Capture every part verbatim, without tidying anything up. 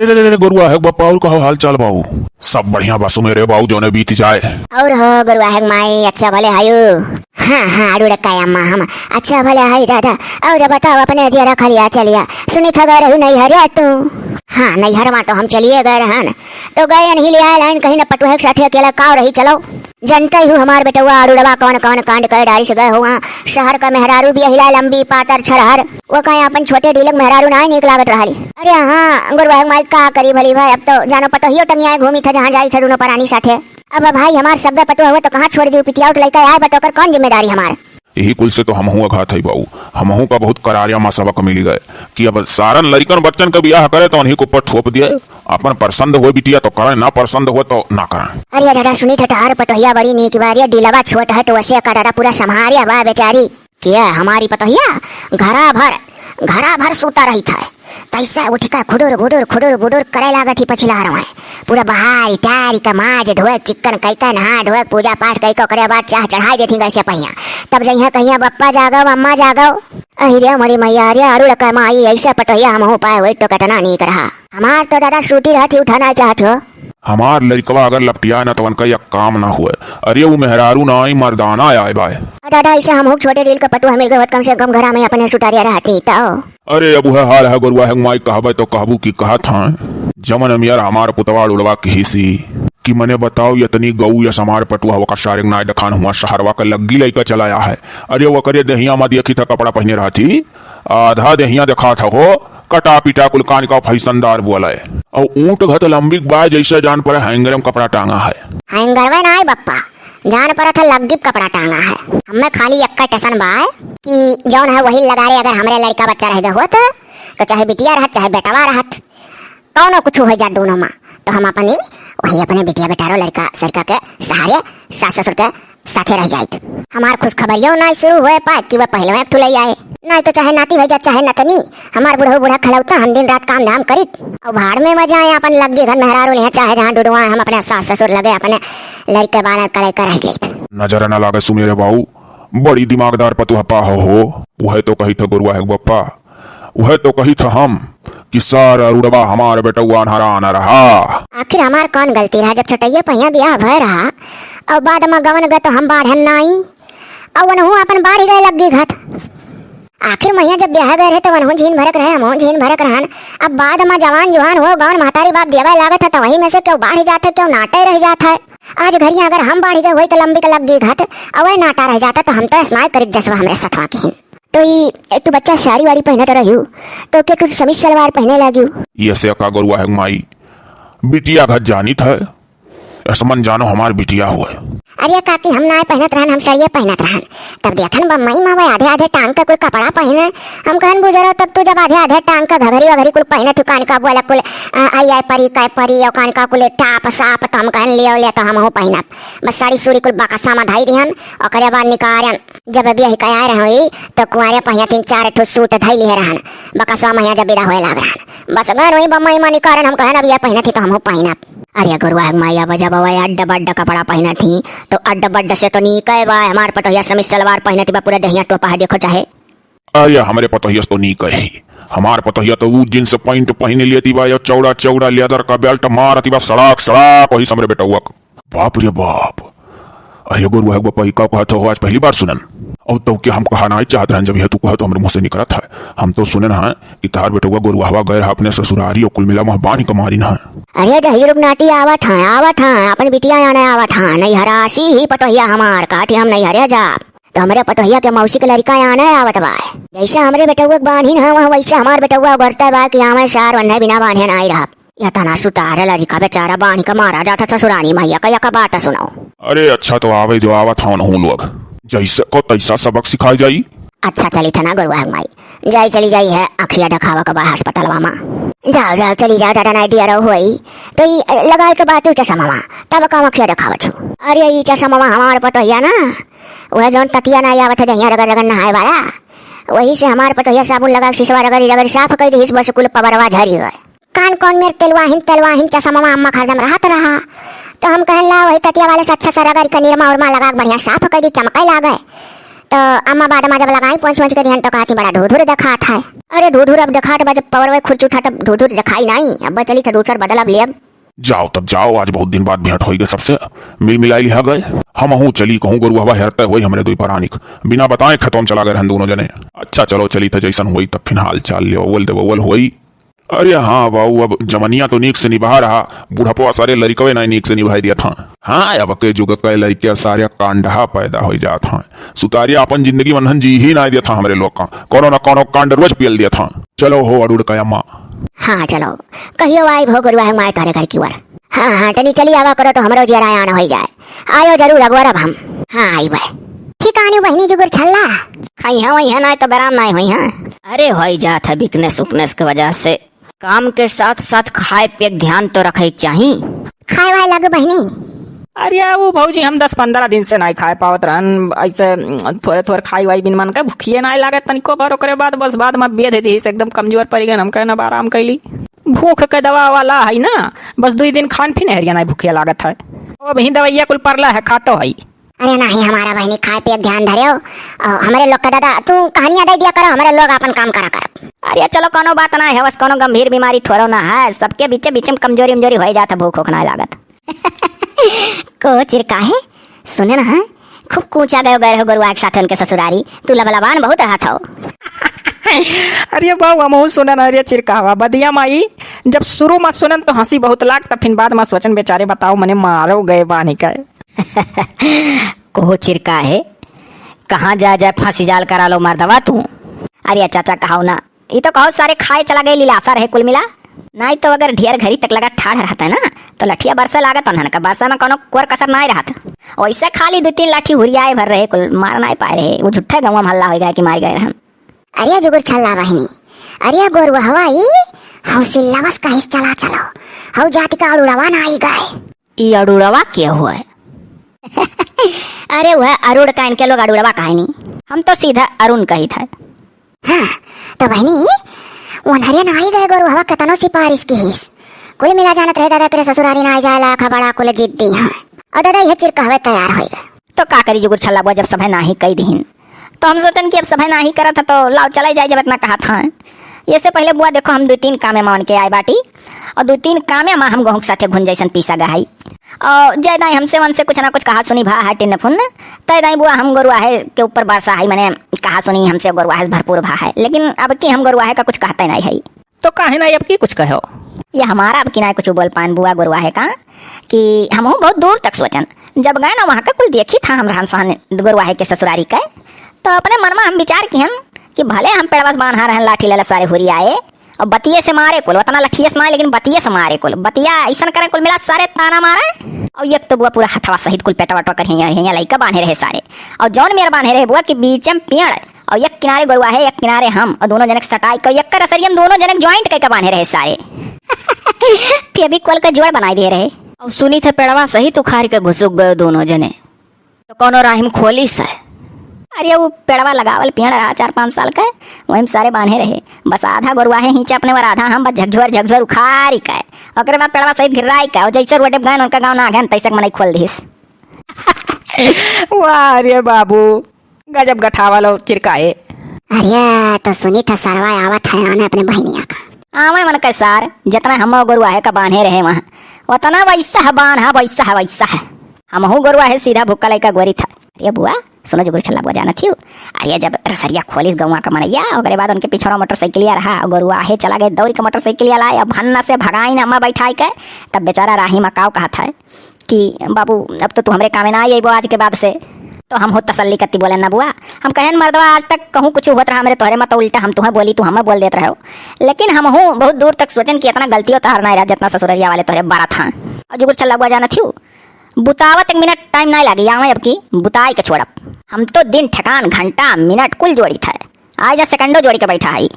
अरे, अरे, अरे, गोरुआ है बापा, और कहो हाल चाल बाऊ? सब बढ़िया बा सुमेरे बाऊ, जौने बीत जाए। और हो गोरुआ है माई, अच्छा भले हयू? हाँ, हाँ, अड़ू रखा है अम्मा हम। अच्छा भले है दादा। और बताओ अपने जियरा खलिया चलिया। सुनी था गए रहू नैहरिया तू? हाँ, नैहर मा तो हम चलिए गए रहन। तो गए नहीं ले आए लाइन कहीं न पटुहे के साथे अकेला काव रही चलो। जनते हूँ हमार बेटवा अड़ुड़वा कौन कौन कांड कर डारिस गए हुआ। शहर का मेहरारू बियहिला लंबी पातर छरहर। वो कहे अपन छोटे डीलक मेहरारू नाय नीक लागत रहल। अरे हाँ, गुरुआ माई का करी भली भाई, अब तो जानो पटोहियो टंगिया घूमी था जहाँ जाई था दोनों परानी साथे। अब भाई हमार सग्गा पटुआ हुआ तो कहाँ छोड़ दी, पिटिया उठ लइका आए बा तो ओकर कौन जिम्मेदारी हमार? यही कुल से तो हमहू अघात है बाऊ, हमहू का बहुत करारिया मा सबक मिली गए कि अब सारन लड़िकन बच्चन का बियाह करे तो उन्हीं के ऊपर थोप दिए। अपन पसंद हुए बिटिया तो करे, ना पसंद हुए तो ना करे। अरे दादा सुनी थे तोहार पटोहिया बड़ी नीक बा, अरे डीलवा छोट है तो वैसे का दादा पूरा संभारिया बा बेचारी। के हमारी पतोहिया घरा भर, घरा भर सूता रही था। तैसे उठ के खुडुर बुडुर, खुडुर बुडुर करे लागत ही पछिला रहे। पूरा बहार, टार के माज धोए, चिक्कन कई के नहा धोए, पूजा पाठ कई के ओकरे बाद चाह चढ़ाई देती गैसे पहिया। तब जइहा कहिया बप्पा जागो, मम्मा जागो। अहि रे मोरी मैया रे, अरुण के माई, ऐसे पतोहिया हमहू पाए होई तो कितना नीक रहा। हमार तो दादा सूती रहत ही उठा ना चाहत हो। हमार लड़कवा अगर लपटिया न तवन का यह काम ना हुए। अरे वो मेहरारू ना आई, मर्दाना आए बाय। आ दादा, ऐसे हमहू छोटे डील के पटुआ मिल गए होत, कम से कम घरा में अपने सुटारिया रहती तो। अरे अब वह हाल है गोरुआ है माई, कहबे तो कहबू की कहत हैं। जमन अमियर हमार पुतवा उड़वा कही सी कि मने बताओ यतनी गऊ यस हमार पटुआ वका सारे नाय दखान हुआ शहरवा का लग्गी लइका चलाया है। अरे वकरे देहिया मा देखी था कपड़ा पहने रहती, आधा देहिया देखा था हो, कटा पिटा कुल कान का फैशनदार बोले। और ऊंट घत लंबी बाय जैसे जान पड़े हैंगर में कपड़ा टांगा है। हैंगरवे ना आए बप्पा, जान पड़ा था लग्गी पे कपड़ा टांगा है। हमें खाली एक टेंशन बा कि जौन है वही लगा रे, अगर हमरे लड़का बच्चा रह गए होत तो चाहे बिटिया रहत चाहे बेटवा रहत, कौनो कुछ हो जात दोनों मा, तो हम अपनी वही अपने बिटिया बेटारो लड़का सड़का के सहारे सास ससुर के साथे रह जाइत। हमार खुशखबरियो ना शुरू होए पाए कि वह पहले एक ठुले आए, नहीं तो चाहे नाती हो जात चाहे नतनी, हमार बुढ़ऊ बूढ़ा खलौता, हम दिन रात काम धाम करित और भाड़ में मजा आए अपन लग्गी घर मेहरारू ले चाहे जहाँ डुडुआ, हम अपने सास ससुर लगे अपने लड़के बालन करे कर रह जाइत। नजर न लागे सुमेरे बाऊ, बड़ी दिमागदार पतुआ पा हो, हो। वह तो कही था गुरुआ है बप्पा, वह तो कही था हम कि सारा रुडवा हमार बेटवा अनहरा न रहा। आखिर हमार कौन गलती रहा, जब छोटैया पहिया बियाह भय रहा और बाद में गवन गए तो हम बाढ़न नाई और वनहू अपन बाढ़ गए लग्गी घत। आखिर मैया जब ब्याह गए रहे तो वनहू झीन भरक रहे, हमहू झीन भरक रहन। अब बाद में जवान जुहान हो गवन महतारी बाप देवे लागत है तो वही में से क्यों बाढ़ जात है, क्यों नाटे रह जात है। आज घरिया अगर हम बाढ़ गए होई तो लंबी के लग्गी घत और वह नाटा रह जाता तो हम तो स्माइल करित जसवा हमरे सथवा की। तो ई एक तो बच्चा साड़ी वाड़ी पहनत रह्यू, तो के कुछ समीज सलवार पहने लाग्यू? ये से का गुरुआ है माई, बिटिया घर जानित है, असमन जानो हमार बिटिया हुए। अरे काकी, हम नाय पहनत रहन, हम सड़िए पहनत रहन। तब देखन बम्मई मा वह आधे आधे टांग के कोई कपड़ा पहने। हम कहन बुजरो, तब तू जब आधे आधे टांग के घघरी वघरी कुल पहनत हू, कान का बोला कुल, अ, आई आई परी, कै परी, और कान का कुल टाप साप, तो हम कहन लियो ले तो हमहू पहनब। बस साड़ी सूड़ी कुल बकसा मा धई दिहन, ओकरे बाद निकारन। जब बियाह कया रहे होई, तो कुंवारे पहिया तीन चार ठो सूट धई लिहे रहन। बकसवा महिया जब विदा होए लाग रहन, बस घर वही बम्मई मानी कारण हम कहन, अब यह पहिनत ही तो हमहू पहिनब। अरे गुरुआ माई, अब जब वह अड्ड बड्ड कपड़ा पहिनत ही, तो अड्ड बड्ड से तो नीक है बा। हमार पतोहिया समीज सलवार पहिनत बा, पूरा देहिया टोपा है, देखो चाहे। अरे हमरे पतोहिया से तो नीक है ही। हमार पतोहिया तो ऊ जींस पैंट पहिन लेती बा, या चौड़ा चौड़ा लेदर का बेल्ट मारती बा, सड़ाक सड़ाक, वही से हमरे बेटौआ क। बाप रे बाप। अरे गोरुआ के बप्पा, ई का कहत हो, आज पहली बार सुनन। और तो के हम कहा नाई चाहत रहन, जब यह तू कहत हो हमरे मुँह से निकलत है। हम तो सुनन है कि तार बेटवा गोरुआवा गए रहा अपने ससुरारी और कुल मिला वहाँ बांध के मारिन है। अरे दही रुक नाती, आवत है, आवत है, अपन बिटिया आने आवत है, नैहरासी ही पटोहिया हमार, काठी हम नैहरे जाब। तो हमरे पटोहिया के मौसी के लड़का आने आवत बा। जैसे हमरे बेटवा के बांधिन है वहाँ, वैसे हमार बेटवा उगरते बा कि आवे सार वन्ने बिना बांधे नाई रहा। या तना सुतार लड़िका बेचारा बांध के मारा जाता ससुरारी मैया का, या का बात सुनाओ। अरे अच्छा तो आवे जो आवत हवन हूँ लोग, जैसे को तैसा सबक सिखाई जाई। अच्छा चली था ना गोरुआ माई, जाई चली जाई है अखिया देखावा के बा अस्पतालवा मा। जाओ जाओ चली जाओ दादा, नाई डियर होई तो ई लगाई के बात चश्मा, तब का अखिया देखावत हो। अरे ई चश्मा हमार पटोहिया ना, वह जौन ततिया ना आवत है दहिया रगड़ रगड़ नहाए वाला, वही से हमार पटोहिया साबुन लगा के सिसवा रगड़ी रगड़ी साफ कर दी, बस कुल पबरवा झरी गए। कान कौन मेर तेलवाहिन, तेलवाहिन चश्मा अम्मा हरदम रहत रहा। तो हम कहन ला वही ततिया वाले से अच्छा सा रगड़ के निरमा उरमा लगा के बढ़िया साफ कर दी, चमके लागे। तो अम्मा बाद मा जब लगाई पोंछ वोंछ के दिहन तो कहती बड़ा धुधुर देखात है। अरे धुधुर अब देखात बा, जब पवरवे खुरचुत है तब धुधुर देखाई नाई। अब चली था दूसर बदल अब लेब। जाओ तब जाओ, आज बहुत दिन बाद भेंट होई गए सबसे, मिल मिलाई लिहा गए। हमहू चली कहूँ गोरुआ हेरते होई हमरे दुई परानिक, बिना बताए खेतों में चला गए रहन दोनों जने। अच्छा चलो चली था, जैसन होई तब फिन हाल चाल लेवल देवल होई। अरे हाँ बाऊ, अब जमनिया तो नीक से निभा रहा, बुढ़पवा सारे लरिकवे ना नीक से निभाई दिया था। हाँ, अब के जुग के लरिके सारे कांडहा पैदा हो जात हैं। सुतारिया अपन जिंदगी वन्हन जी ही ना दिया था हमरे लोग का, कोनो ना कोनो कांड रोज पियल दिया था। चलो हो अड़ुड़ का अम्मा। हाँ चलो, कहियो आई भो गोरुआ है माय तोहरे घर की ओर। हाँ हाँ, तनी चली आवा करो तो हमरो जियरा आन होई जाए। आयो जरूर अगोरब हम। हाँ आई बे। ठीक आनी बहिनी जुगुर छल्ला। खाई हाँ वही है ना तो बराम ना हुई हाँ। अरे होई जात है बिकनेस उकनेस के वजह से। काम के साथ साथ खाए पिए के ध्यान तो रखे के चाही। खाए वाए लगे बहिनी। अरे वो भौजी हम दस पन्द्रह दिन से नाई खाए पावत रहन, ऐसे थोड़े थोड़े खाई वाई बिन मन के भूखिए नाई लागत तनिको भर, ओकरे बाद बस बाद में बेध दी से एकदम कमजोर पड़ गए। हम कहना आराम कैली, भूख के दवा वाला है ना, बस दुई दिन खान फिर हरिया नाई भूखिए लागत है। अब ही दवाइया कुल परला है खातो है। अरे नाही हमारा बहिनी खाए पिए के ध्यान धरेओ। अ, हमरे लोग के दादा तू कहानियां दे दिया करो, हमरे लोग अपन काम करा करब। अरे चलो कोनो बात ना है, बस कोनो गंभीर बीमारी थोड़ो ना है, सबके बीचे बीचे में कमजोरी उमजोरी हो जात है, भूख उख ना लागत। को चिरकाहे, सुने ना है, खूब कूचा गयो गए रहो गोरुआ के साथ उनके ससुरारी, तू लबलबान बहुत रहत हो। अरे बाऊ हमहू सुनन अरे चिरकाहवा बदिया माई, जब शुरू में सुनन तो हंसी बहुत लाग, तब फिर बाद में सोचन बेचारे बताओ मने मारो गए बानी का। कोहो चिरकाहे, कहाँ जाए जाए फांसी जाल करा लो मर्दवा तू। अरे चाचा कहाओ ना, ई तो कहो सारे खाए चला गए लीलासा रहे कुल मिला। नाई तो अगर ढेर घड़ी तक लगा ठाढ़ रहता है ना, तो लठिया बरसे लागत उन्हन का, बरसा में कोनो कोर कसर नाई रहत। वैसे खाली दो तीन लाठी हुरियाए भर रहे कुल, मार नाई पाए रहे, वो झूठे गाँव में हल्ला हो गया कि मार गए रहन। अरे जुगुर छल्ला बहिनी, अरे गोरुआ हवा ई, हौ सिल्लावस कहिस चला चलो, हौ जाति का अड़ुड़वा ना आई गए। ई अड़ुड़वा के हुए? अरे वह अरुण का इनके लोग अड़ुड़वा कहे नी, हम तो सीधा अरुण कही था। हाँ, तो बहिनी, ओन्हरिया ना आई गए गोरुआ हवा केतनो सिफारिश किहिस। कुल मिला जानत रहे दादा करे ससुरारी ना आई जाए लाख बड़ा कुल जिद्दी हाँ। और दादा यह चिरकाहवे तैयार होई गए। तो का करी जुगुर छल्ला बुआ, जब सभे नाही कई दिहिन, तो हम सोचन कि अब सभे नाही करत है, तो लाओ चले जाए, जब इतना कहा था। ये से पहले बुआ देखो, हम दो तीन कामे मा उनके आए बाटी, और दो तीन कामे मा हम गोहूँ के साथे घुन जैसन पीसा गहाई। और जय दाई हमसे वनसे कुछ ना कुछ कहा सुनी भा है टिन्न फुन्न, तय दाई बुआ हम गोरुआ है के ऊपर बरसा है, मने कहा सुनी हमसे गोरुआ है भरपूर भा है, लेकिन अब की हम गोरुआ है का कुछ कहते नहीं है। तो काहे ना अब की कुछ कहो? ये हमारा अब की ना कुछ बोल पान बुआ गोरुआ है का कि हमहू बहुत दूर तक सोचन। जब गए ना वहाँ का कुल देखी था हम रहन सहन गोरुआ है के ससुरारी के, तो अपने मन में हम विचार किहन कि भले हम पेड़वा से बान्हा रहन लाठी लेला सारे हुरी आए और बतिये से मारे कुल, उतना लठिये से मारे लेकिन बतिये से मारे कुल, बतिया ऐसन करे कुल मिला सारे ताना मारे। और एक तो बुआ पूरा हथवा सहित कुल पेटवा वटवा कर हियाँ हियाँ लइका बान्हे रहे सारे, और जौन मेर बान्हे रहे बुआ के बीच में पेड़ और एक किनारे गोरुआ है, एक किनारे हम, और दोनों जनक सटाई कर एक रसरिया में दोनों जनक ज्वाइंट करके बांधे रहे सारे। फेविकोल का जोड़ बनाई दे रहे। और सुनी थे पेड़वा सहित उखाड़ के घुसुक गए दोनों जने। तो कौनो राहिम खोली से? अरे वो पेड़वा लगावल पेड़ रहा चार पाँच साल का, वही में सारे बांधे रहे। बस आधा गोरुआ है हींचा अपने वर, आधा हम, बस झकझोर झकझोर उखाड़ी का। ओकरे बाद पेड़वा सहित घिर्राई का, और जैसे रोडे गए उनका गाँव ना गए तैसे मनई खोल दिस। वाह रे बाबू, गजब गठावा लो चिरकाए। अरे तो सुनी था सरवा आवत है आने अपने बहनिया का। आवे मन के सार, जितना हम गोरुआ है का बांधे रहे वहाँ, उतना वैसा है बांध, हाँ वैसा है, वैसा है। हमहू गोरुआ है सीधा भुक्का लइका गोरी था। अरे बुआ सुनो जुगुर छल्ला बुआ जाना थियो। अरे जब रसरिया खोलिस गौवा का मनैया, ओकरे बाद उनके पिछड़ा मोटरसाइकिलिया रहा, गोरुआ है चला गए दौड़ के मोटरसाइकिलिया लाए, अब हन्ना से भगाइन अम्मा बैठाई के, तब बेचारा राही मकाव कहा था। कि बाबू अब तो तू हमरे कामे ना आई अइबो आज के बाद से। तो हम हो तसल्ली कत्ती बोले ना बुआ, हम कहन मर्दवा आज तक कहूँ कुछ होत रहा हमरे तोहरे मत उल्टा हम तुहें बोली तू हमें बोल देत रहो, लेकिन हम हूँ बहुत दूर तक सोचन कि इतना गलतियों तोहर ना रहा जितना ससुररिया वाले तोहरे बारह था। और जुगुर छल्ला बुआ जाना छियो, बुतावत एक मिनट टाइम ना लागी आवे अब की बुताई के छोड़ब। हम तो दिन ठेकान घंटा मिनट कुल जोड़ी था, आज सेकंडो जोड़ी के बैठा है।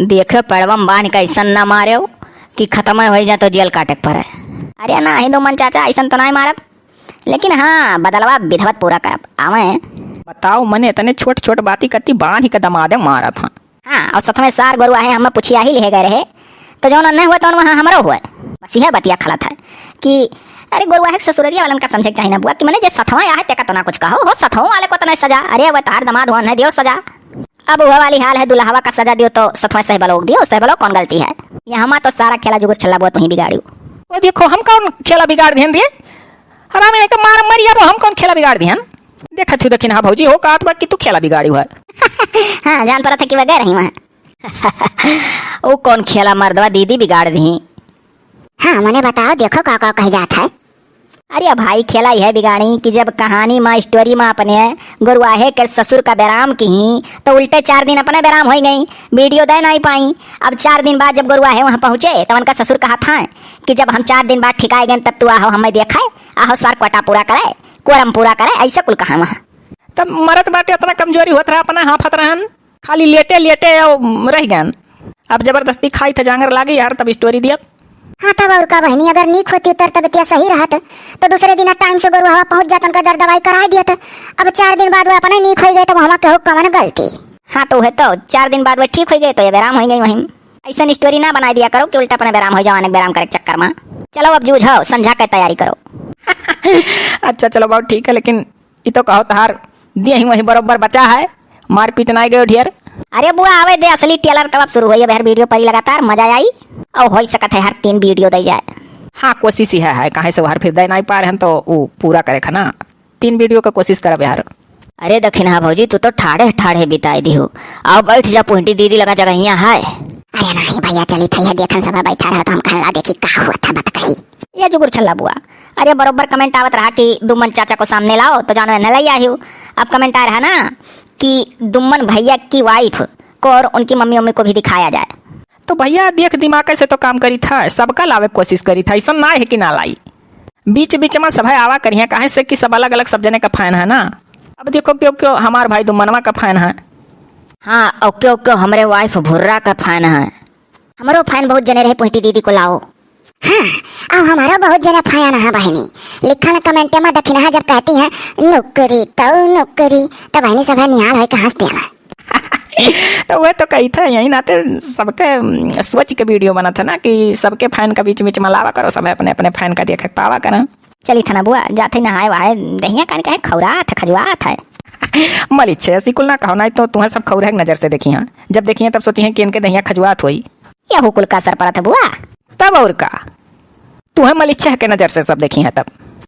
देखे पेड़वा में बांध के ऐसन ना मारे कि खत्म हो जाए तो जेल काटे के पड़े। अरे ना ही दो मन चाचा ऐसन तो ना मारब, लेकिन हाँ बदलवा विधवत पूरा करब। आवे बताओ मने इतने छोट छोट बाती कत्ती बांध के दमादे मारत हाँ। हाँ और सतमे सार गोरुआ है हमें पुछिया ही लिहे गए रहे, तो जौन अन्य हुआ तौन वहाँ हमरो हुआ। बस यह बतिया खलत है कि अरे गोरुआ है ससुररिया वालन का समझे के चाही ना बुआ कि मने जे सथवा आहे तेका तो ना कुछ कहो हो, सथवा वाले को तो नहीं सजा। अरे वो तार दमाद हुआ नहीं दियो सजा। अब वह वाली हाल है, दुल्हवा का सजा दियो तो सथवा सही बलोग दियो, सही बलो कौन गलती है? यहाँ तो सारा खेला जुगुर छल्ला बुआ तू ही बिगाड़ियो। ओ देखो हम कौन खेला बिगाड़ दिहन रे? हरामी नहीं तो मार मरी अब हम कौन खेला बिगाड़ दिहन? देखा थी दखिनहा भौजी हो कहत बा कि तू खेला बिगाड़ी है। हाँ जान पड़ा था कि वह गए रही वहाँ। ओ कौन खेला मर्दवा दीदी बिगाड़ दी? हाँ मने बताओ देखो का का कह जात है। अरे भाई खेला यह बिगाड़ी कि जब कहानी मा स्टोरी मा अपने गोरुआहे के ससुर का बेराम की ही तो उल्टे चार दिन अपने बेराम हो गई, वीडियो दे नहीं पाई। अब चार दिन बाद जब गोरुआहे वहाँ पहुँचे तो उनका ससुर कहा था कि जब हम चार दिन बाद ठिकाए गए तब तू आहो हमें देखाए, आहो सर कोटा पूरा करे, कोरम पूरा करे, ऐसा कुल कहा वहाँ। तब मरत बाटे इतना कमजोरी होत रहा अपना हाफत रहन, खाली लेटे लेटे रह गन। अब जबरदस्ती खाई थे जांगर लागे यार तब स्टोरी दिया। हाँ तब और का बहनी, अगर नीक होती उतर तब इतना सही रहत तो दूसरे दिन टाइम से गोरुआ पहुँच जात उनका दर दवाई कराई दियत। अब चार दिन बाद वो अपने नीक हो गए तो वहाँ केहू कवन गलती? हाँ तो है तो चार दिन बाद वो ठीक हो गए तो ये बेराम हो गई वहीं। ऐसा स्टोरी ना बनाई दिया करो कि उल्टा अपने बेराम हो जाओ अनेक बेराम करे के चक्कर में। चलो अब जूझो संझा के तैयारी करो। अच्छा चलो बहुत ठीक है, लेकिन ई तो कहो तहार दिए ही वही बरोबर बचा है, मारपीट ना गयो ढेर। अरे बुआ आवे दे असली टेलर तब अब शुरू होई, अब हर वीडियो पर ही लगातार मजा आई। और हो सकत है हर तीन वीडियो दे जाए। हाँ कोशिश ही है, है कहाँ से हर फिर दे नहीं पा रहे हैं तो वो पूरा करे खाना। तीन वीडियो का कोशिश करब यार। अरे दखिनहा भौजी तू तो ठाढ़े ठाढ़े बिताई दी हो। आओ बैठ जा पुंटी दीदी लगा जगहिया है। अरे नहीं भैया चली थे देखन सब बैठा रहो तो हम कहला देखी का हुआ था बात कही। ये जुगुर छल्ला बुआ। अरे बरोबर कमेंट आवत रहा कि दुम्मन चाचा को सामने लाओ तो जानो इन्हें लई आई हो। अब कमेंट आ रहा ना कि दुम्मन भैया की वाइफ को और उनकी मम्मी उम्मी को भी दिखाया जाए। तो भैया देख दिमाग से तो काम करी था, सबका लावे कोशिश करी था, ऐसा ना है कि ना लाई। बीच बीच में सभे आवा करिया काहे से कि सब अलग अलग सब जने का फैन है ना। अब देखो क्यों क्यों हमार भाई दुम्मनवा का फैन है। हाँ ओके ओके हमरे वाइफ भुर्रा का फैन है। हमरो फैन बहुत जने रहे पुंटी दीदी को लाओ। हाँ, अब हमारो बहुत जने फैन है बहनी। लिखल कमेंटे में दखिनहा जब कहती हैं नौकरी तो नौकरी तो बहनी सब निहाल होके हंस देला। तो वह तो कही था यही नाते सबके उम, सोच के वीडियो बना था ना कि सबके फैन का बीच बीच में लावा करो, सब अपने अपने फैन का देखे पावा करें। चली था ना बुआ जाते नहाए वहाए दहिया कान कहे खौरात है खजुआत है। मलिच्छे ऐसी कुल ना कहो ना तो तुम्हें सब खौरे नजर से देखी हैं, जब देखी हैं तब सोची हैं कि इनके दहिया खजुआत होई। यहू कुल का असर पड़ा था बुआ। तब और का, तुहे मलिच्छह के नजर से सब देखी हैं तब।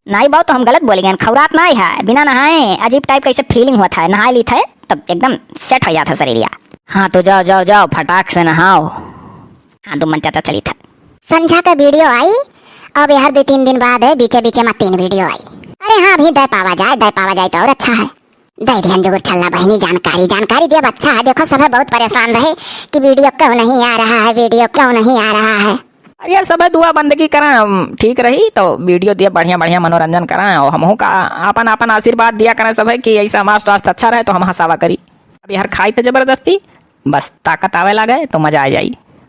नाई बाऊ तो हम गलत बोली गए, खौरात नाई है, बिना नहाए अजीब टाइप कैसे फीलिंग हुआ था, नहाए ली थे तब एकदम सेट हो जाता शरीर या। हाँ तो जाओ जाओ जाओ फटाक से नहाओ। हाँ दुम्मन चाचा चली था। संझा का वीडियो आई। अब यार दो तीन दिन बाद है बीचे बीचे में तीन वीडियो आई। अरे हाँ अभी दे पावा जाए, दे पावा जाए तो और अच्छा है। दे दिहन जुगुर छल्ला बहनी जानकारी, जानकारी दिया अच्छा है। देखो सब बहुत परेशान रहे कि वीडियो क्यों नहीं आ रहा है, वीडियो क्यों नहीं आ रहा है। अरे यार सब दुआ बंदगी करा ठीक रही तो वीडियो दिया बढ़िया बढ़िया मनोरंजन करा और हमहू का अपन अपन आशीर्वाद दिया करें सब कि ऐसा हमारा स्वास्थ्य अच्छा रहे तो हम हंसावा करी। अब यार खाई थे जबरदस्ती, बस ताकत आवे लागे तो मजा आ जाई।